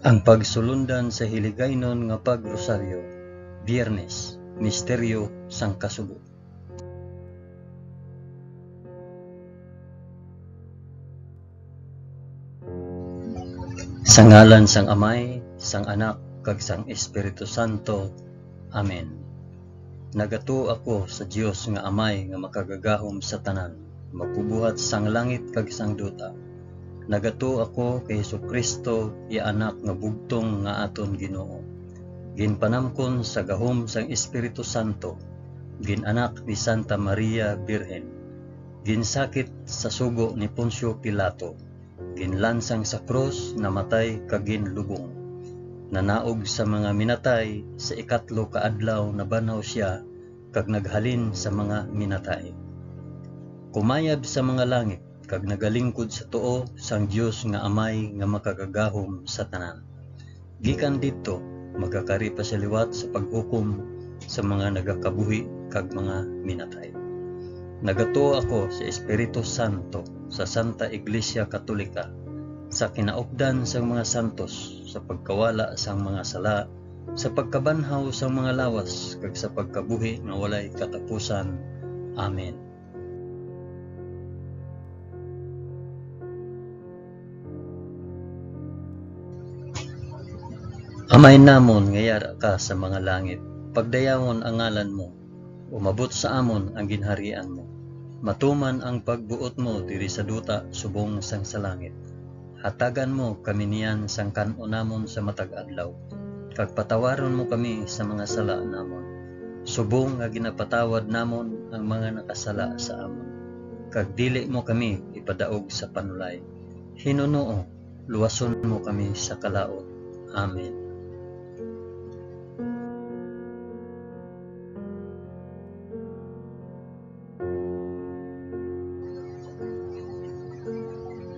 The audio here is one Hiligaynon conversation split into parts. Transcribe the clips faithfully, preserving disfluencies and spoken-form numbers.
Ang pagsulundan sa Hiligaynon nga Pag-Rosaryo, Biyernes, Misteryo sang Kasubo. Sa ngalan sang Amay, sang Anak, kag sang Espiritu Santo. Amen. Nagatuo ako sa Dios nga Amay nga makagagahom sa tanan, magbubuhat sang langit kag sang duta. Nagatuo ako kay Jesu-Cristo, iya Anak nga bugtong nga aton Ginoo. Ginpanamkon sa gahom sang Espiritu Santo, gin-anak ni Santa Maria Birhen, ginsakit sa sugo ni Poncio Pilato, ginlansang sa krus, namatay, kag ginlubong. Nanaog sa mga minatay, sa ikatlo ka adlaw nabanhaw sia, kag naghalin sa mga minatay. Kumayab sa mga langit, kag nagalingkod sa tuo sang Dios nga Amay nga makagagahom sa tanan. Gikan didto, magakari pa sia liwat sa paghukom sa mga nagakabuhi kag mga minatay. Nagatuo ako sa Espiritu Santo, sa Santa Iglesia Katolika, sa kinaupdan sang mga santos, sa pagkawala sang mga sala, sa pagkabanhaw sang mga lawas, kag sa pagkabuhi nga walay katapusan. Amen. Amay namon nga yara ka sa mga langit, pagdayawon ang ngalan mo, umabot sa amon ang ginharian mo, matuman ang pagbuot mo diri sa duta subong sang sa langit. Hatagan mo kami niyan sang kan-o namon sa matag adlaw, kag patawaron mo kami sa mga sala namon, subong nga ginapatawad namon ang mga nakasala sa amon. Kag dili mo kami ipadaog sa panulay. Hinunoo, luwason mo kami sa kalaut. Amen.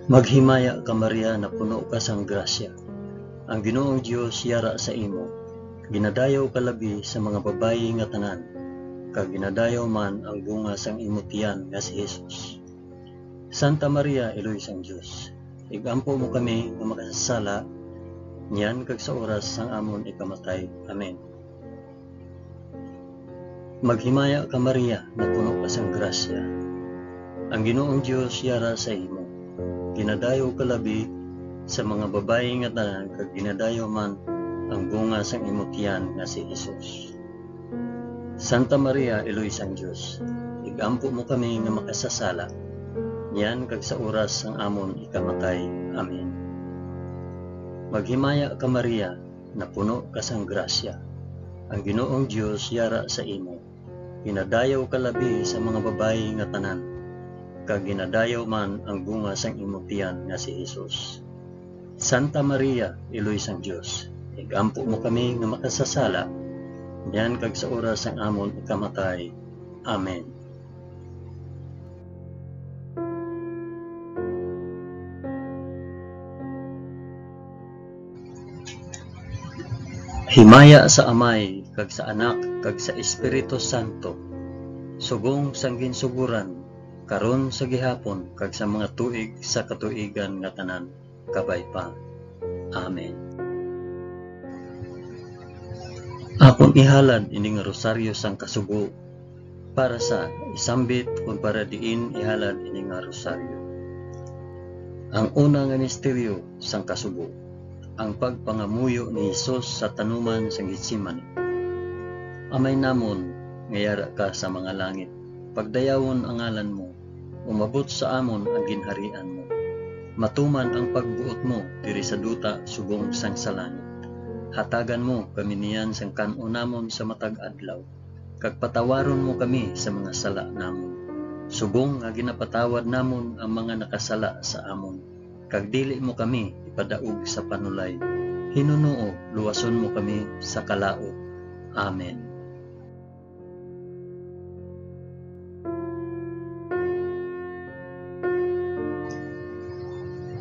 Maghimaya ka, Maria, napuno ka sang grasya. Ang Ginoong Dios yara sa imo. Ginadayaw ka labi sa mga babayi nga tanan, kag ginadayaw man ang bunga sang imo tiyan nga si Jesus. Santa Maria, Iloy sang Dios, ig-ampo mo kami nga makasasala, niyan kag sa oras sang amon ikamatay. Amen. Maghimaya ka, Maria, napuno ka sang grasya. Ang Ginoong Dios yara sa imo. Ginadayaw ka labi sa mga babayi nga tanan, kag ginadayaw man ang bunga sang imo tiyan nga si Jesus. Santa Maria, Iloy sang Dios, ig-ampo mo kami nga makasasala, niyan kag sa oras sang amon ikamatay. Amen. Maghimaya ka, Maria, napuno ka sang grasya. Ang Ginoong Dios yara sa imo. Ginadayaw ka labi sa mga babayi nga tanan, kag ginadayaw man ang bunga sang imo tiyan nga si Jesus. Santa Maria, Iloy sang Dios, ig-ampo mo kami nga makasasala, niyan kag sa oras sang amon ikamatay. Amen. Himaya sa Amay, kag sa Anak, kag sa Espiritu Santo, subong sang ginsugoran, karon, sa gihapon, kag sa mga tuig sa katuigan nga tanan. Kabay pa. Amen. Akon ihalad ini nga rosaryo sang kasubo para sa isambit kon para diin ihalad ini nga rosaryo. Ang una nga misteryo sang kasubo, ang pagpangamuyo ni Jesus sa tanuman sang Getsemani. Amay namon nga yara ka sa mga langit, pagdayawon ang ngalan mo, umabot sa amon ang ginharian mo. Matuman ang pagbuot mo diri sa duta subong sang sa langit. Hatagan mo kami niyan sang kan-on namon sa matag adlaw, kag patawaron mo kami sa mga sala namon, subong nga ginapatawad namon ang mga nakasala sa amon, kag dili mo kami ipadaog sa panulay. Hinunoo, luwason mo kami sa kalaut. Amen.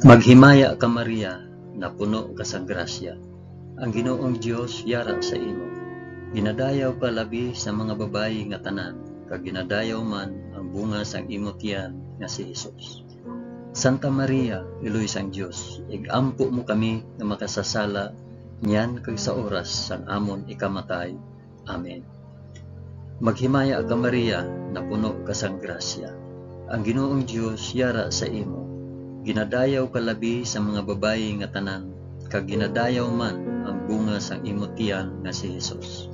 Maghimaya ka, Maria, napuno ka sa grasya. Ang Ginoong Dios yara sa imo. Ginadayaw ka labi sa mga babayi nga tanan, kag ginadayaw man ang bunga sang imo tiyan nga si Jesus. Santa Maria, Iloy sang Dios, ig-ampo mo kami nga makasasala niyan kag sa oras sang amon ikamatay. Amen. Maghimaya ka, Maria, napuno ka sang grasya. Ang Ginoong Dios yara sa imo. Ginadayaw ka labi sa mga babayi nga tanan, kag ginadayaw man ang bunga sang imo tiyan nga si Jesus.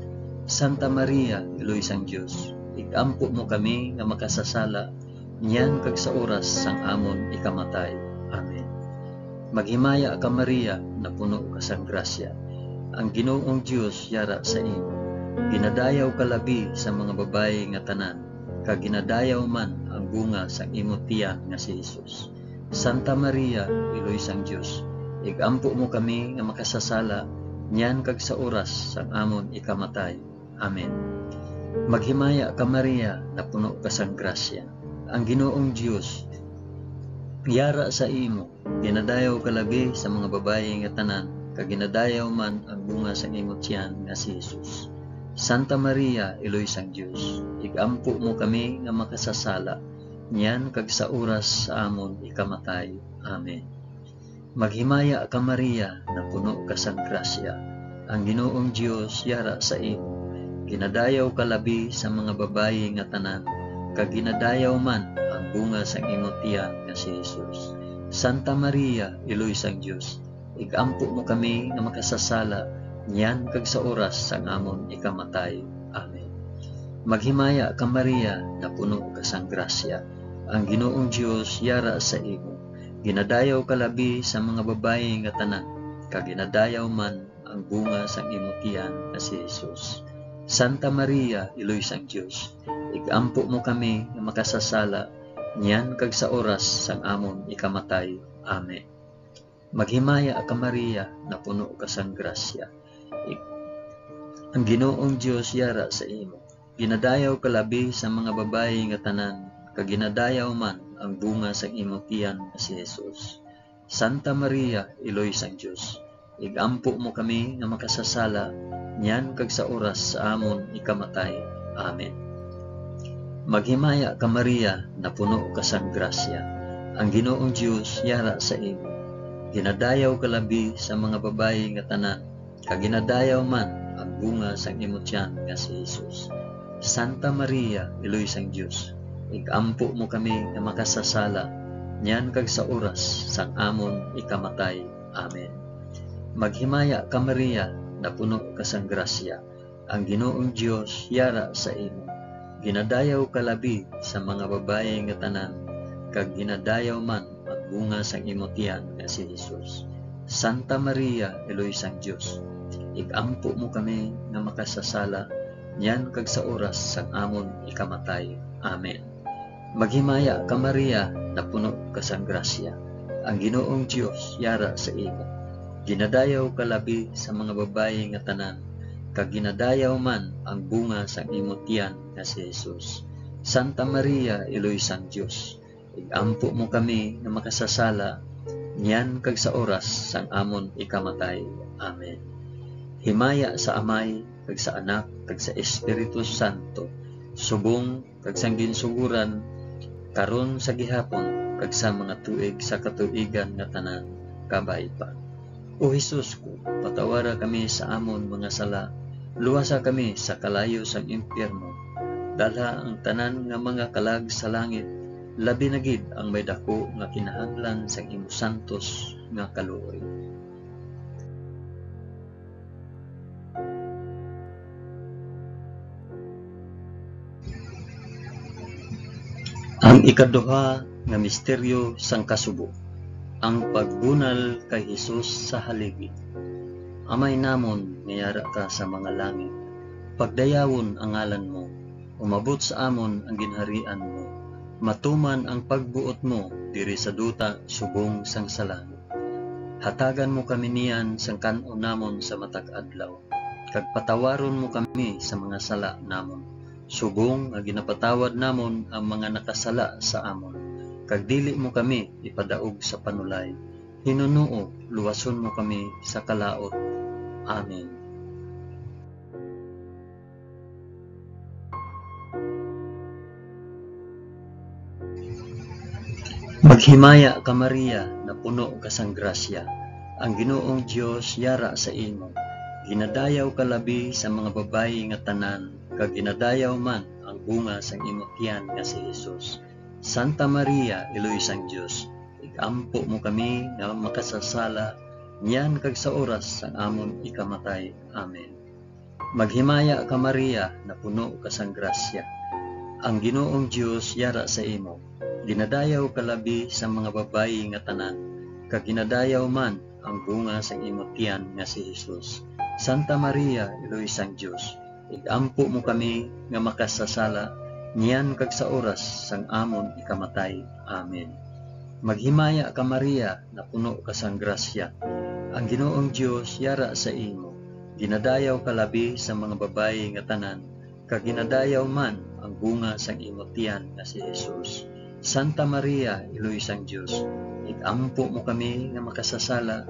Santa Maria, Iloy sang Dios, ig-ampo mo kami nga makasasala niyan kag sa oras sang amon ikamatay. Amen. Maghimaya ka, Maria, napuno ka sang grasya. Ang Ginoong Dios yara sa imo. Ginadayaw ka labi sa mga babayi nga tanan, kag ginadayaw man ang bunga sang imo tiyan nga si Jesus. Santa Maria, Iloy sang Dios, ig-ampo mo kami nga makasasala niyan kag sa oras sang amon ikamatay. Amen. Maghimaya ka, Maria, napuno ka sang grasya. Ang Ginoong Dios yara sa imo. Ginadayaw ka labi sa mga babayi nga tanan, kag ginadayaw man ang bunga sang imo tiyan nga si Jesus. Santa Maria, Iloy sang Dios, ig-ampo mo kami nga makasasala niyan kag sa oras sa amon ikamatay. Amen. Maghimaya ka, Maria, napuno ka sang grasya. Ang Ginoong Dios yara sa imo. Ginadayaw ka labi sa mga babayi nga tanan, kag ginadayaw man ang bunga sang imo tiyan nga si Jesus. Santa Maria, Iloy sang Dios, ig-ampo mo kami nga makasasala niyan kag sa oras sang amon ikamatay. Amen. Maghimaya ka, Maria, napuno ka sang grasya. Ang Ginoong Dios yara sa imo. Ginadayaw ka labi sa mga babayi nga tanan, kag ginadayaw man ang bunga sang imo tiyan nga si Jesus. Santa Maria, Iloy sang Dios, ig-ampo mo kami nga makasasala niyan kag sa oras sang amon ikamatay. Amen. Maghimaya ka, Maria, napuno ka sang grasya. Ig-, ang Ginoong Dios yara sa imo. Ginadayaw ka labi sa mga babayi nga tanan, kag ginadayaw man ang bunga sang imo tiyan nga si Jesus. Santa Maria, Iloy sang Dios, ig-ampo mo kami nga makasasala niyan kag sa oras sa amon ikamatay. Amen. Maghimaya ka, Maria, napuno ka sang grasya. Ang Ginoong Dios yara sa imo. Ginadayaw ka labi sa mga babayi nga tanan, kag ginadayaw man ang bunga sang imo tiyan nga si Jesus. Santa Maria, Iloy sang Dios, ig-ampo mo kami nga makasasala niyan kag sa oras sang amon ikamatay. Amen. Maghimaya ka, Maria, napuno ka sang grasya. Ang Ginoong Dios yara sa imo. Ginadayaw ka labi sa mga babayi nga tanan, kag ginadayaw man ang bunga sang imo tiyan nga si Jesus. Santa Maria, Iloy sang Dios, ig-ampo mo kami nga makasasala niyan kag sa oras sang amon ikamatay. Amen. Maghimaya ka, Maria, napuno ka sang grasya. Ang Ginoong Dios yara sa imo. Ginadayaw ka labi sa mga babayi nga tanan, kag ginadayaw man ang bunga sang imo tiyan nga si Jesus. Santa Maria, Iloy sang Dios, ig-ampo mo kami nga makasasala niyan kag sa oras sang amon ikamatay. Amen. Himaya sa Amay, kag sa Anak, kag sa Espiritu Santo, subong kag sang ginsugoran, karon, sa gihapon, kag sa mga tuig sa katuigan nga tanan. Kabay pa. O Jesus ko, patawara kami sa amon mga sala, luwasa kami sa kalayo sang impyerno, dalha ang tanan nga mga kalag sa langit, labi na gid ang may daku nga kinahanglan sang imo santos nga kaluoy. Ang ikaduha nga misteryo sang kasubo, ang pagbunal kay Jesus sa haligi. Amay namon nga yara ka sa mga langit, pagdayawon ang ngalan mo, umabot sa amon ang ginharian mo, matuman ang pagbuot mo diri sa duta subong sang sa langit. Hatagan mo kami niyan sang kan-on namon sa matag adlaw, kag patawaron mo kami sa mga sala namon, subong nga ginapatawad namon ang mga nakasala sa amon, kag dili mo kami ipadaog sa panulay. Hinunoo, luwason mo kami sa kalaut. Amen. Himaya ka, Maria, napuno ka sang grasya, ang Ginoong Dios yara sa imo. Ginadayaw ka labi sa mga babayi nga tanan, kag ginadayaw man ang bunga sang imo tiyan nga si Jesus. Santa Maria, Iloy sang Dios, ig-ampo mo kami nga makasasala, niyan kag sa oras sang amon ikamatay. Amen. Maghimaya ka, Maria, napuno ka sang grasya. Ang Ginoong Dios yara sa imo. Ginadayaw ka labi sa mga babayi nga tanan, kag ginadayaw man ang bunga sang imo tiyan nga si Jesus. Santa Maria, Iloy sang Dios, ig-ampo mo kami nga makasasala, niyan kag sa oras sang amon ikamatay. Amen. Maghimaya ka, Maria, napuno ka sang grasya. Ang Ginoong Dios yara sa imo. Ginadayaw ka labi sa mga babayi nga tanan, kag ginadayaw man ang bunga sang imo tiyan nga si Jesus. Santa Maria, Iloy sang Dios, ig-ampo mo kami nga makasasala,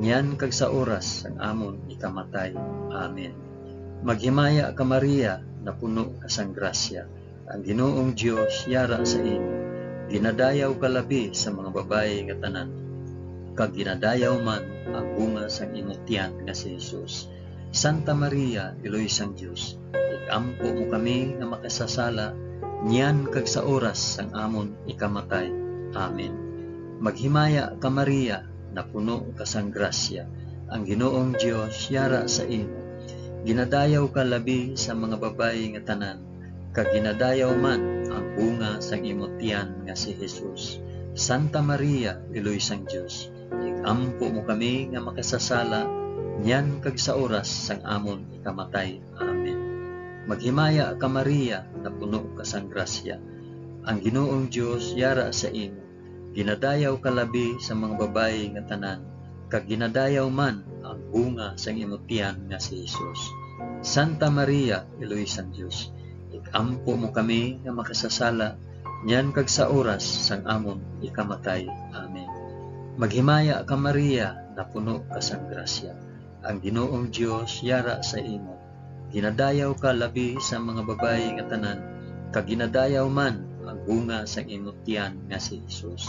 niyan kag sa oras sang amon ikamatay. Amen. Maghimaya ka, Maria, napuno ka sang grasya. Ang Ginoong Dios yara sa imo. Ginadayaw ka labi sa mga babayi nga tanan, kag ginadayaw man ang bunga sang imo tiyan nga si Jesus. Santa Maria, Iloy sang Dios, ig-ampo mo kami nga makasasala, niyan kag sa oras sang amon ikamatay. Amen. Maghimaya ka, Maria, napuno ka sang grasya. Ang Ginoong Dios yara sa imo. Ginadayaw ka labi sa mga babayi nga tanan, kag ginadayaw man ang bunga sang imo tiyan nga si Jesus. Santa Maria, Iloy sang Dios, ig-ampo mo kami nga makasasala, niyan kag sa oras sang amon ikamatay. Amen. Maghimaya ka, Maria, napuno ka sang grasya. Ang Ginoong Dios yara sa imo. Ginadayaw ka labi sa mga babayi nga tanan, kag ginadayaw man ang bunga sang imo tiyan nga si Jesus. Santa Maria, Iloy sang Dios, ig-ampo mo kami nga makasasala, niyan kag sa oras sang amon ikamatay. Amen. Maghimaya ka, Maria, napuno ka sang grasya. Ang Ginoong Dios yara sa imo. Ginadayaw ka labi sa mga babayi nga tanan, kag ginadayaw man ang bunga sang imo tiyan nga si Jesus.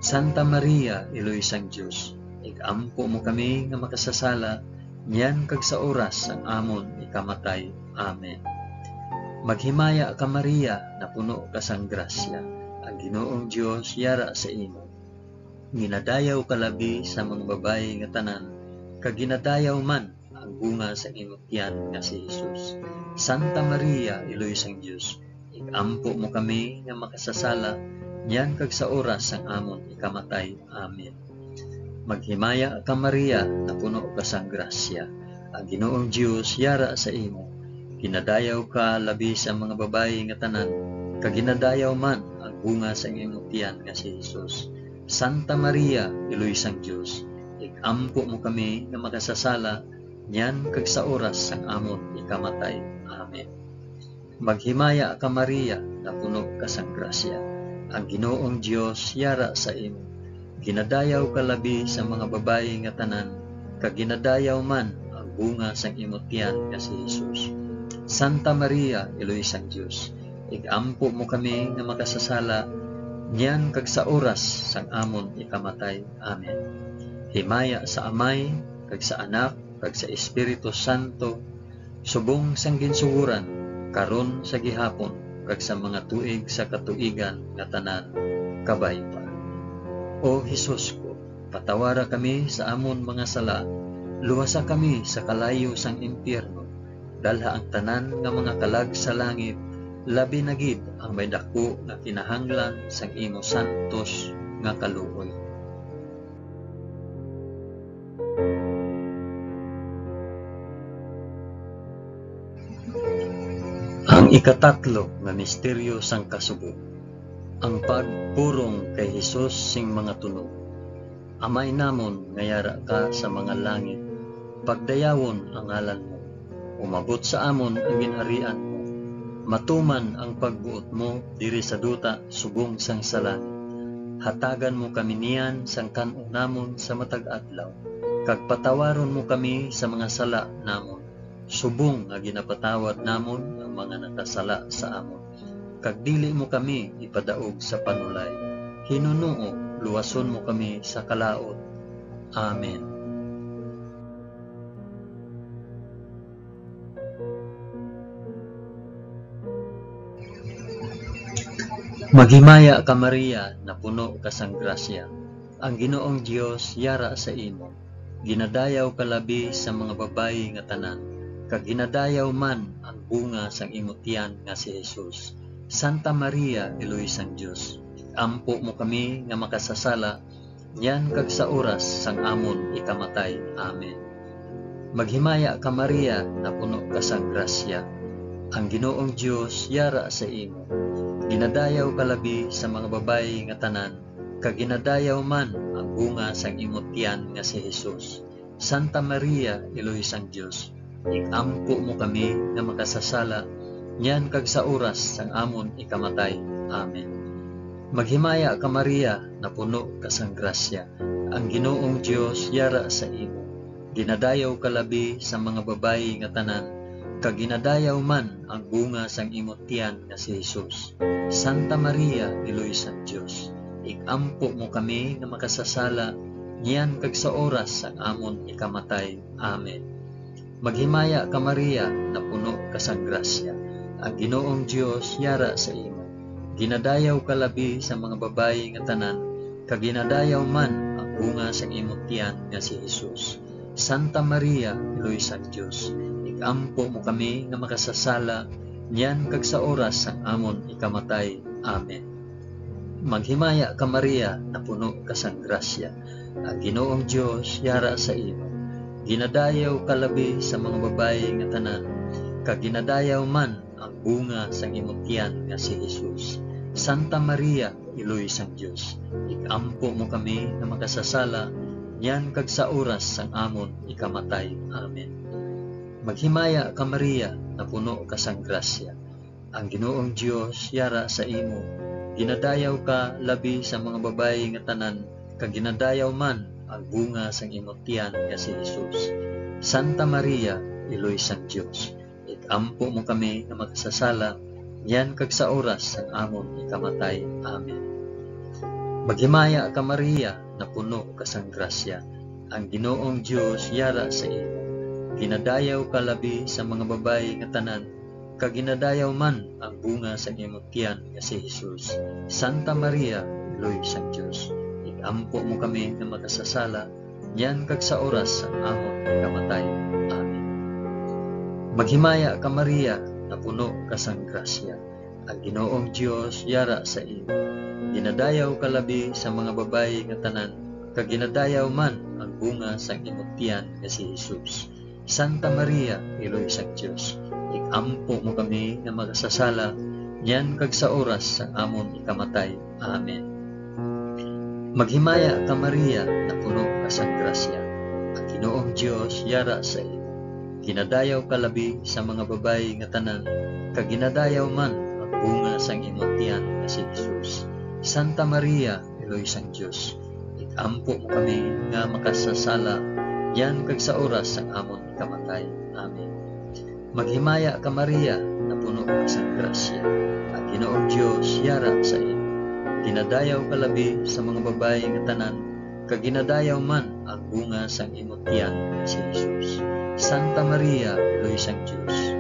Santa Maria, Iloy sang Dios, ig-ampo mo kami nga makasasala, niyan kag sa oras sang amon ikamatay. Amen. Maghimaya ka, Maria, napuno ka sang grasya. Ang Ginoong Dios yara sa imo. Ginadayaw ka labi sa mga babayi nga tanan, kag ginadayaw man ang bunga sang imo tiyan nga si Jesus. Santa Maria, Iloy sang Dios, ig-ampo mo kami nga makasasala, niyan kag sa oras sang amon ikamatay. Amen. Maghimaya ka, Maria, napuno ka sang grasya. Ang Ginoong Dios yara sa imo. Ginadayaw ka labi sa mga babayi nga tanan, kag ginadayaw man ang bunga sang imo tiyan nga si Jesus. Santa Maria, Iloy sang Dios, ig-ampo mo kami nga makasasala, niyan kag sa oras sang amon ikamatay. Amen. Maghimaya ka, Maria, napuno ka sang grasya. Ang Ginoong Dios yara sa imo. Ginadayaw ka labi sa mga babayi nga tanan, kag ginadayaw man ang bunga sang imo tiyan nga si Jesus. Santa Maria, Iloy sang Dios, ig-ampo mo kami nga makasasala, niyan kag sa oras sang amon ikamatay. Amen. Himaya sa Amay, kag sa Anak, kag sa Espiritu Santo, subong sang ginsugoran, karon, sa gihapon, kag sa mga tuig sa katuigan nga tanan. Kabay pa. O Jesus ko, patawara kami sa amon mga sala, luwasa kami sa kalayo sang impyerno, dalha ang tanan nga mga kalag sa langit, labi na gid ang may daku nga kinahanglan sang imo santos nga kaluoy. Ang ikatatlo nga misteryo sang kasubo, ang pagpurong kay Jesus sing mga tunog. Amay namon nga yara ka sa mga langit, pagdayawon ang ngalan mo. Umabot sa amon ang ginharian mo. Matuman ang pagbuot mo diri sa duta subong sang sa langit. Hatagan mo kami niyan sang kan-o namon sa matag adlaw, kag patawaron mo kami sa mga sala namon, subong nga ginapatawad namon ang mga nakasala sa amon. Kag dili mo kami ipadaog sa panulay. Hinunoo luwason mo kami sa kalaut. Amen. Maghimaya ka, Maria, napuno ka sang grasya. Ang Ginoong Dios yara sa imo. Ginadayaw ka labi sa mga babayi nga tanan, kag ginadayaw man ang bunga sang imo tiyan nga si Jesus. Santa Maria, Iloy sang Dios, ampo mo kami nga makasasala, niyan kag sa oras sang amon ikamatay. Amen. Maghimaya ka, Maria, napuno ka sang grasya. Ang Ginoong Dios yara sa imo. Ginadayaw ka labi sa mga babayi nga tanan, kag ginadayaw man ang bunga sang imo tiyan nga si Jesus. Santa Maria, Iloy sang Dios, ig-ampo mo kami nga makasasala, niyan kag sa oras sang amon ikamatay. Amen. Maghimaya ka, Maria, napuno ka sang grasya. Ang Ginoong Dios yara sa imo. Ginadayaw ka labi sa mga babayi nga tanan, kag ginadayaw man ang bunga sang imo tiyan nga si Jesus. Santa Maria, Iloy sang Dios, ig-ampo mo kami nga makasasala, niyan kag sa oras sang amon ikamatay. Amen. Maghimaya ka, Maria, napuno ka sang grasya. Ang Ginoong Dios yara sa imo. Ginadayaw ka labi sa mga babayi nga tanan, kag ginadayaw man ang bunga sang imo tiyan nga si Jesus. Santa Maria, Iloy sang Dios, ig-ampo mo kami nga makasasala, niyan kag sa oras sang amon ikamatay. Amen. Maghimaya ka, Maria, napuno ka sang grasya. Ang Ginoong Dios yara sa imo. Ginadayaw ka labi sa mga babayi nga tanan, kag ginadayaw man ang bunga sang imo tiyan nga si Jesus. Santa Maria, Iloy sang Dios, ig-ampo mo kami nga makasasala, niyan kag sa oras sang amon ikamatay. Amen. Maghimaya ka, Maria, napuno ka sang grasya. Ang Ginoong Dios yara sa imo. Ginadayaw ka labi sa mga babayi nga tanan, kag ginadayaw man ang bunga sang imo tiyan nga si Jesus. Santa Maria, Iloy sang Dios, ig-ampo mo kami nga makasasala, niyan kag sa oras sang amon ikamatay. Amen. Maghimaya ka, Maria, napuno ka sang grasya. Ang Ginoong Dios yara sa imo. Ginadayaw ka labi sa mga babayi nga tanan, kag ginadayaw man ang bunga sang imo tiyan nga si Jesus. Santa Maria, Iloy sang Dios, ig-ampo mo kami nga makasasala, niyan kag sa oras sang amon pagkamatay. Amen. Maghimaya ka, Maria, napuno ka sang grasya. Ang Ginoong Dios yara sa imo. Ginadayaw ka labi sa mga babayi nga tanan, kag ginadayaw man ang bunga sang imo tiyan nga si Jesus. Santa Maria, Iloy sang Dios, ig-ampo mo kami nga makasasala, niyan kag sa oras sang amon ikamatay. Amen. Maghimaya ka, Maria, napuno ka sang grasya. Ang Ginoong Dios yara sa imo. Ginadayaw ka labi sa mga babayi nga tanan, kag ginadayaw man ang bunga sang imo tiyan nga si Jesus. Santa Maria, Iloy sang Dios, ig-ampo mo kami nga makasasala, niyan kag sa oras sang amon ikamatay. Amen. Maghimaya ka, Maria, napuno ka sang grasya. Ang Ginoong Dios yara sa imo. Ginadayaw ka labi sa mga babayi nga tanan, kag ginadayaw man ang bunga sang imo tiyan nga si Jesus. Santa Maria, Iloy sang Dios,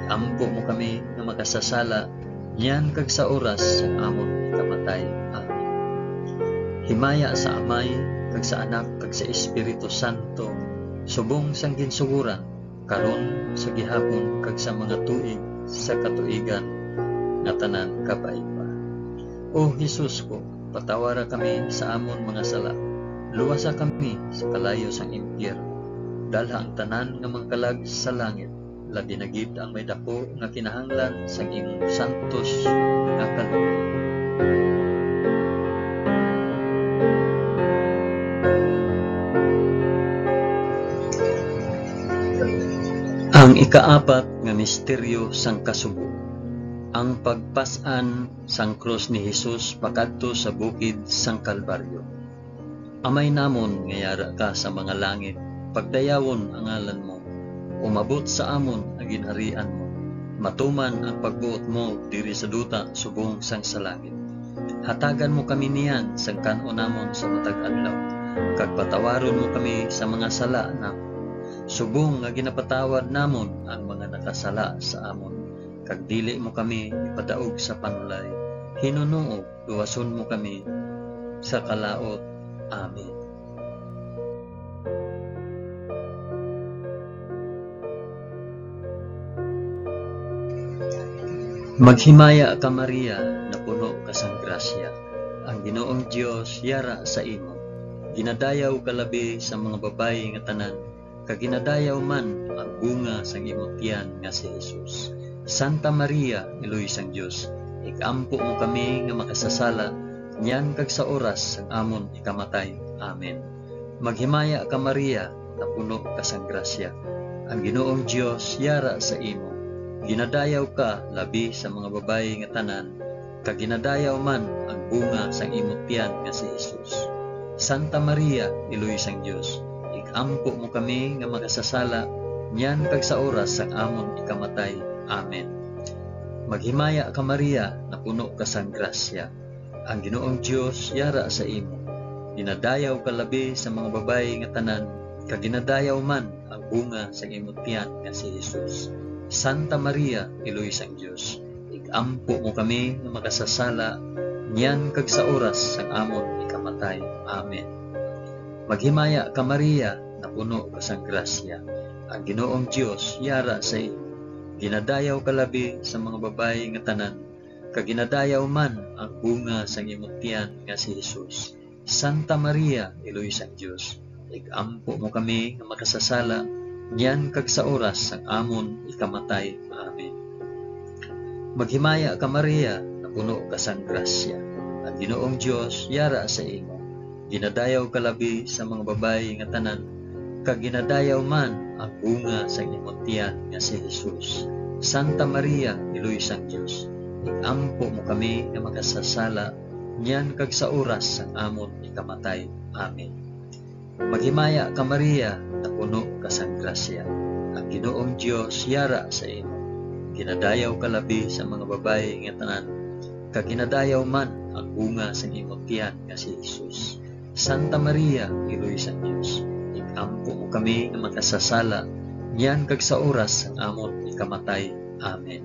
ampo mo kami nga makasasala, niyan kag sa oras sang amon ikamatay. Amen. Himaya sa Amay, kag sa Anak, kag sa Espiritu Santo, subong sang ginsugoran, karon, sa gihapon, kag sa mga tuig sa katuigan nga tanan. Kabay pa. O Jesus ko, patawara kami sa amon mga sala, luwasa kami sa kalayo sang impyerno, dalha ang tanan nga mga kalag sa langit, labi na gid ang may daku nga kinahanglan sang imong santos nga kalooban. Ang ikaapat nga misteryo sang kasubo, ang pagpas-an sang krus ni Jesus pakadto sa bukid sang Kalbaryo. Amay namon nga yara ka sa mga langit, pagdayawon ang ngalan mo. Umabot sa amon ang ginharian mo. Matuman ang pagbuot mo diri sa duta subong sang sa langit. Hatagan mo kami niyan sang kan-on namon sa matag adlaw, kag patawaron mo kami sa mga sala namon, subong nga ginapatawad namon ang mga nakasala sa amon, kag dili mo kami ipadaog sa panulay, hinunoog luwason mo kami sa kalaut. Amen. Maghimaya ka, Maria, napuno ka sang grasya. Ang Ginoong Dios yara sa imo. Ginadayaw ka labi sa mga babayi nga tanan, kag ginadayaw man ang bunga sang imo tiyan nga si Jesus. Santa Maria, Iloy sang Dios, ig-ampo mo kami nga makasasala, niyan kag sa oras sang amon ikamatay. Amen. Maghimaya ka, Maria, napuno ka sang grasya. Ang Ginoong Dios yara sa imo. Ginadayaw ka labi sa mga babayi nga tanan, kag ginadayaw man ang bunga sang imo tiyan nga si Jesus. Santa Maria, Iloy sang Dios, ig-ampo mo kami nga makasasala, niyan kag sa oras sang amon ikamatay. Amen. Maghimaya ka, Maria, napuno ka sang grasya. Ang Ginoong Dios yara sa imo. Ginadayaw ka labi sa mga babayi nga tanan, kag ginadayaw man ang bunga sang imo tiyan nga si Jesus. Santa Maria, Iloy sang Dios, ig-ampo mo kami nga makasasala, niyan kag sa oras sang amon ikamatay. Amen. Maghimaya ka, Maria, napuno ka sang grasya. Ang Ginoong Dios yara sa imo. Ginadayaw ka labi sa mga babayi nga tanan, kag ginadayaw man ang bunga sang imo tiyan nga si Jesus. Santa Maria, Iloy sang Dios, ig-ampo mo kami nga makasasala, niyan kag sa oras sang amon ikamatay. Amen. Maghimaya ka, Maria, napuno ka sang grasya. Ang Ginoong Dios yara sa imo. Ginadayaw ka labi sa mga babayi nga tanan, kag ginadayaw man ang bunga sang imo tiyan nga si Jesus. Santa Maria, Iloy sang Dios, ig-ampo mo kami nga makasasala, niyan kag sa oras sang amon ikamatay. Amen. Maghimaya ka, Maria, napuno ka sang grasya. Ang Ginoong Dios yara sa imo. Ginadayaw ka labi sa mga babayi nga tanan, kag ginadayaw man ang bunga sang imo tiyan nga si Jesus. Santa Maria, Iloy sang Dios, ig-ampo mo kami nga makasasala, niyan kag sa oras sang amon ikamatay. Amen.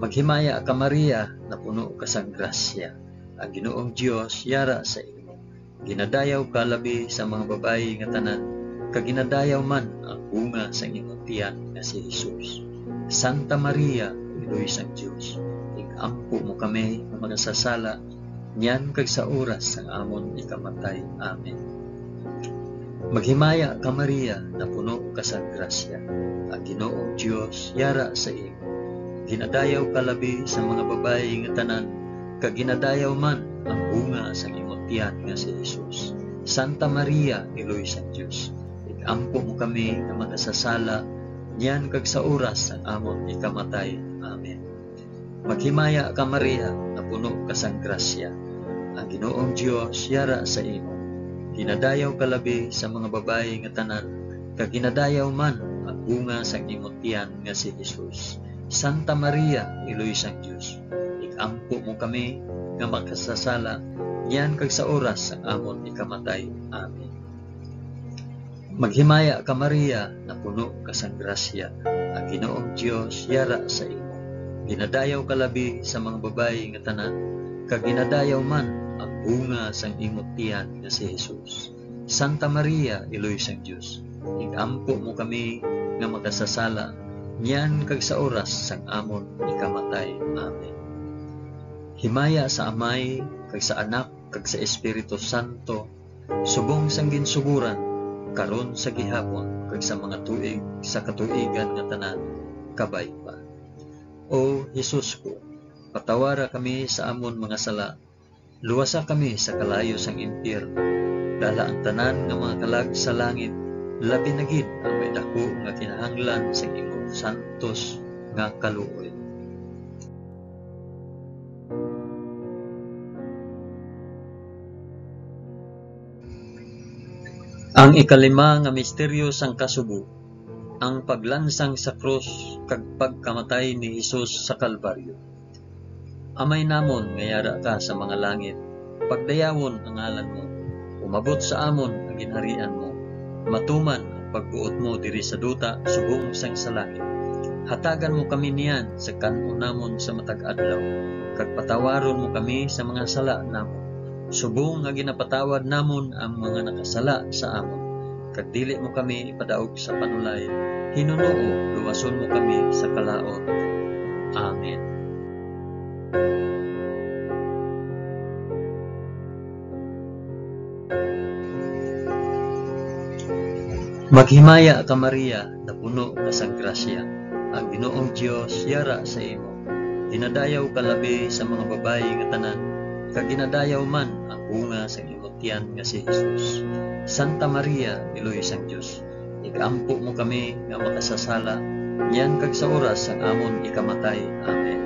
Maghimaya ka, Maria, napuno ka sang grasya. Ang Ginoong Dios yara sa imo. Ginadayaw ka labi sa mga babayi nga tanan, kag ginadayaw man ang bunga sang imo tiyan nga si Jesus. Santa Maria, Iloy sang Dios, ig-ampo mo kami nga makasasala, niyan kag sa oras sang amon ikamatay. Amen. Maghimaya ka, Maria, napuno ka sang grasya. Ang Ginoong Dios yara sa imo. Ginadayaw ka labi sa mga babayi nga tanan, kag ginadayaw man ang bunga sang imo tiyan nga si Jesus. Santa Maria, Iloy sang Dios, ig-ampo mo kami nga makasasala, niyan kag sa oras sang amon ikamatay. Amen. Maghimaya ka, Maria, napuno ka sang grasya. Ang Ginoong Dios yara sa imo. Ginadayaw ka labi sa mga babayi nga tanan, kag ginadayaw man ang bunga sang imo tiyan nga si Jesus. Santa Maria, Iloy sang Dios, ig-ampo mo kami nga makasasala, niyan kag sa oras sang amon ikamatay. Amen. Maghimaya ka, Maria, napuno ka sang grasya. Ang Ginoong Dios yara sa imo. Ginadayaw ka labi sa mga babayi nga tanan, kag ginadayaw man ang bunga sang imo tiyan nga si Jesus. Santa Maria, Iloy sang Dios, ig-ampo mo kami nga makasasala, niyan kag sa oras sang amon ikamatay. Amen. Himaya sa Amay, kag sa Anak, kag sa Espiritu Santo, subong sang ginsugoran, karon, sa gihapon, kag sa mga tuig sa katuigan nga tanan. Kabay pa. O Jesus ko, patawara kami sa amon mga sala, luwasa kami sa kalayo sang impyerno, dala ang tanan nga mga kalag sa langit, labi na gid ang may daku nga kinahanglan sang imong santos nga kaluoy. Ang ikalima nga misteryo sang kasubo, ang paglansang sa krus kag pagkamatay ni Jesus sa Kalbaryo. Amay namon nga yara ka sa mga langit, pagdayawon ang ngalan mo. Umabot sa amon ang ginharian mo. Matuman ang pagbuot mo diri sa duta subong sang sa langit. Hatagan mo kami niyan sa kan-on namon sa matag adlaw, kag patawaron mo kami sa mga sala namon, subong nga ginapatawad namon ang mga nakasala sa amon. Kag dili mo kami ipadaog sa panulay, hinunoo, luwason mo kami sa kalaut. Amen. Maghimaya ka, Maria, napuno ka sang grasya. Ang Ginoong Dios yara sa imo. Ginadayaw ka labi sa mga babayi nga tanan, kag ginadayaw man ang bunga sang imo tiyan nga si Jesus. Santa Maria, Iloy sang Dios, igampo mo kami nga makasasala, niyan kag sa oras sang amon ikamatay. Amen.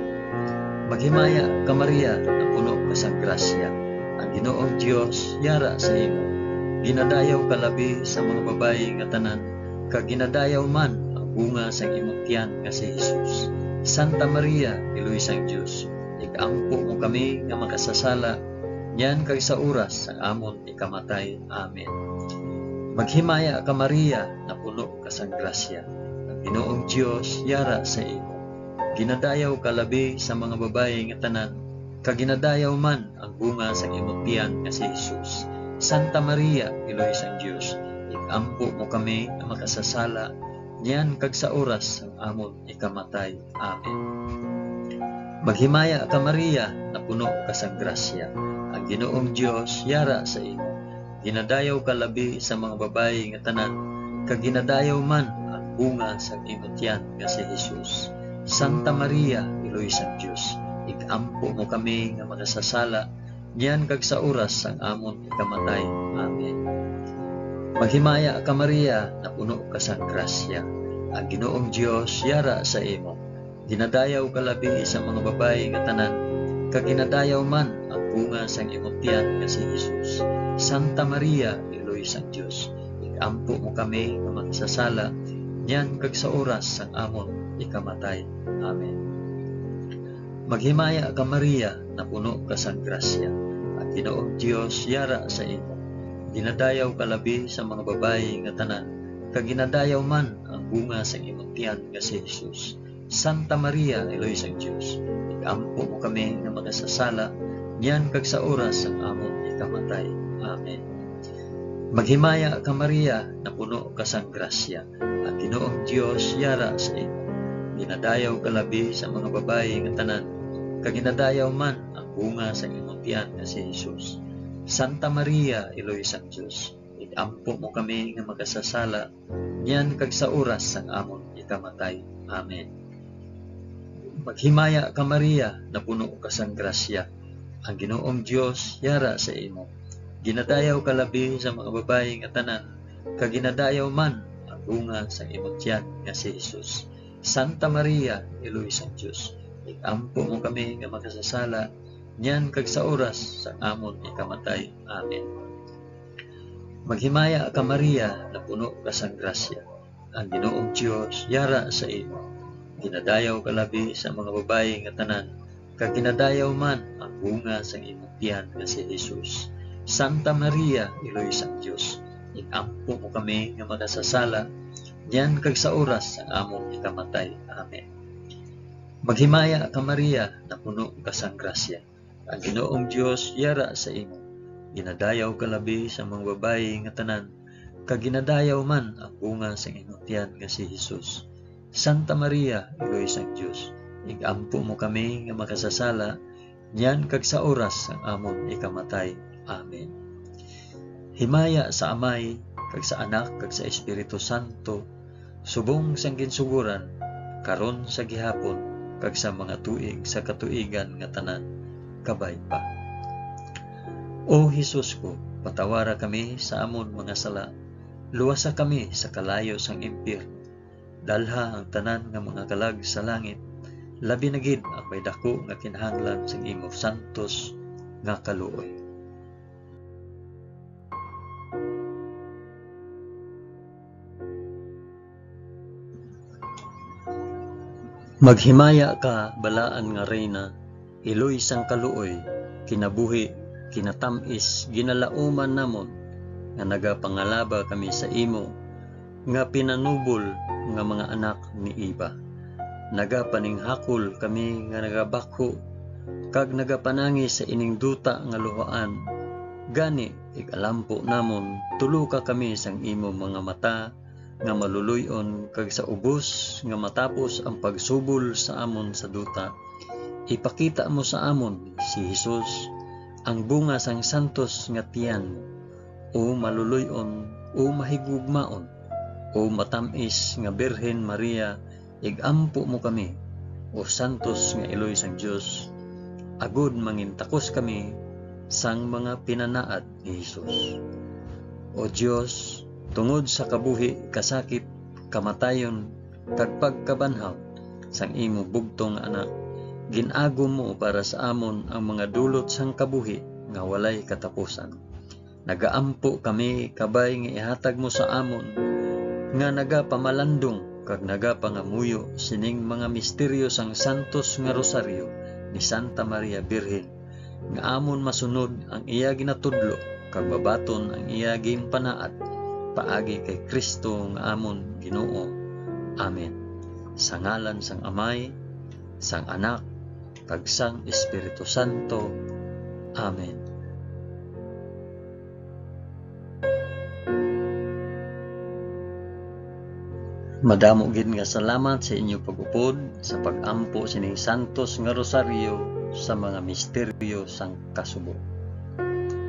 Maghimaya ka, Maria, napuno ka sang grasya. Ang Ginoong Dios yara sa imo. Ginadayaw ka labi sa mga babayi nga tanan, kag ginadayaw man ang bunga sang imong tiyan nga si Jesus. Santa Maria, Iloy sang Dios, igampo mo kami nga makasasala, niyan kag sa oras sang amon ikamatay. Amen. Maghimaya ka, Maria, napuno ka sang grasya. Ang Ginoong Dios yara sa imo. Ginadayaw ka labi sa mga babayi nga tanan, kag ginadayaw man ang bunga sang imong tiyan nga si Jesus. Santa Maria, Iloy sang Dios, igampo mo kami nga makasasala, niyan kag sa oras sang amon ikamatay. Amen. Maghimaya ka, Maria, napuno ka sang grasya. Ang Ginoong Dios yara sa imo. Ginadayaw ka labi sa mga babayi nga tanan, kag ginadayaw man ang bunga sang imo tiyan nga si Jesus. Santa Maria, Iloy sang Dios, igampo mo kami nga makasasala, niyan kag sa oras sang amon ikamatay. Amen. Maghimaya ka, Maria, napuno ka sang grasya. Ang Ginoong Dios yara sa imo. Ginadayaw ka labi sa mga babayi nga tanan, kag ginadayaw man ang bunga sang imong tiyan nga si Jesus. Santa Maria, Iloy sang Dios, igampo mo kami nga makasasala, niyan kag sa oras sang amon ikamatay. Amen. Maghimaya ka, Maria, napuno ka sang grasya. Ang Ginoong Dios yara sa imo. Ginadayaw ka labi sa mga babayi nga tanan, kag ginadayaw man ang bunga sang imong tiyan nga si Jesus. Santa Maria, Iloy sang Dios, igampo mo kami nga makasasala, niyan kag sa oras sang amon ikamatay. Amen. Maghimaya ka, Maria, napuno ka sang grasya. Ang Ginoong Dios yara sa imo. Ginadayaw ka labi sa mga babayi nga tanan, kag ginadayaw man ang bunga sang imong tiyan nga si Jesus. Santa Maria, Iloy sang Dios, igampo mo kami nga makasasala, niyan kag sa oras sang amon ikamatay. Amen. Maghimaya ka, Maria, napuno ka sang grasya. Ang Ginoong Dios yara sa imo. Ginadayaw ka labi sa mga babayi nga tanan, kag ginadayaw man ang bunga sang imong tiyan nga si Jesus. Santa Maria, Iloy sang Dios, igampo mo kami nga makasasala, niyan kag sa oras sang amon ikamatay. Amen. Maghimaya ka, Maria, napuno ka sang grasya. Ang Ginoong Dios yara sa imo. Ginadayaw ka labi sa mga babayi nga tanan, kag ginadayaw man ang bunga sang imong tiyan nga si Jesus. Santa Maria, Iloy sang Dios, igampo mo kami nga makasasala, niyan kag sa oras sang among ikamatay. Amen. Maghimaya ka, Maria, napuno ka sang grasya. Ang Ginoong Dios yara sa imo. Ginadayaw ka labi sa mga babayi nga tanan, kag ginadayaw man ang bunga sang imong tiyan nga si Jesus. Santa Maria, Iloy sang Dios, igampo mo kami nga makasasala, niyan kag sa oras sang amon ikamatay. Amen. Himaya sa Amay, kag sa Anak, kag sa Espiritu Santo, subong sang ginsugoran, karon, sa gihapon, kag sa mga tuig sa katuigan nga tanan. Kabay pa. O Jesus ko, patawara kami sa amon mga sala, luwasa kami sa kalayo sang impyerno, dalha ang tanan nga mga kalag sa langit, labi na gid ang may daku nga kinahanglan sang imo santos nga kaluoy. Maghimaya ka, balaan nga Reyna, Iloy sang kaluoy, kinabuhi, kinatam-is, ginalauman namon nga nagapangalaba kami sa imo nga pinanubol nga mga anak ni Eva. Nagapaninghakol kami nga nagabakho kag nagapanangi sa ining duta nga luhaan. Gani, ig-alampo namon, tuloka kami sang imo mga mata nga maluloy-on, kag sa ubos nga matapos ang pagsubol sa amon sa duta, ipakita mo sa amon si Jesus, ang bunga sang santos nga tiyan mo. O maluloy-on, o mahigugmaon, o matam-is nga Birhen Maria, ig-ampo mo kami, o santos nga iloy sang Dios, agod mangintakos kami sang mga pinanaad ni Jesus. O Dios, tungod sa kabuhi, kasakit, kamatayon, kag pagkabanhaw sang imo bugtong nga Anak, gin-agom mo para sa amon ang mga dulot sang kabuhi nga walay katapusan. Nagaampo kami kabay nga ihatag mo sa amon nga nagapamalandong kag nagapangamuyo sining mga misteryo sang santos nga rosaryo ni Santa Maria Birhen, nga amon masunod ang iya ginatudlo kag mabaton ang iya ginpanaad paagi kay Cristo nga amon Ginoo. Amen. Sa ngalan sang Amay, sang Anak, kag sang Espiritu Santo. Amen. Madamo gid nga salamat sa inyo pag-upod sa pag-ampo sining santos nga rosaryo sa mga misteryo sang kasubo.